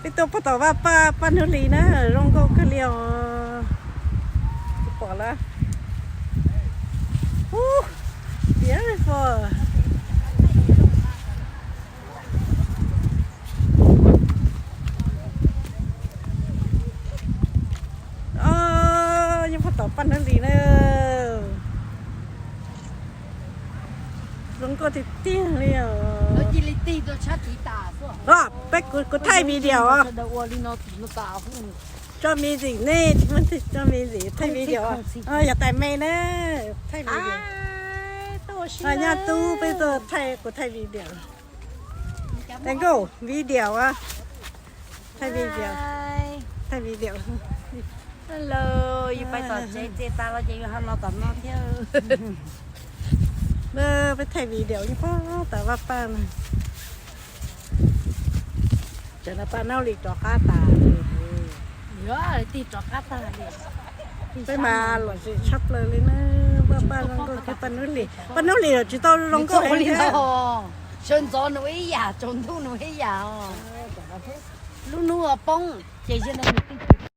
Peb tuaj pog tom vaj paj, paj Hnub Hlis na, zoo nkauj kawg li os. Pom lawm. Ub, beautiful. Nyob pog tom paj Hnub Hlis na. Zoo nkauj tiag tiag li os. Peb, kuv thaij video os. Tso music ne, tso music thaij video. Yog tais me na, thaij video. Nyob tub peb tuaj thaij, kuv thaij video. Thaij nkauj video, thaij video, thaij video. Hello, yus pais tom tsev txias tas los ces yus ho los tom no thiab. Peb thaij video nyob pog tom vaj paj na. Tsam no paj Hnub Hlis rov qab tas. Peb mas lom zem tshaj plaws li na. Vaj paj zoo nkauj thiab paj Hnub Hlis, paj Hnub Hlis los tsis tau zoo nkauj li ntawd. Sawv ntxov nws ib yam, tsaus ntuj nws ib yam. Lub hnub poob ces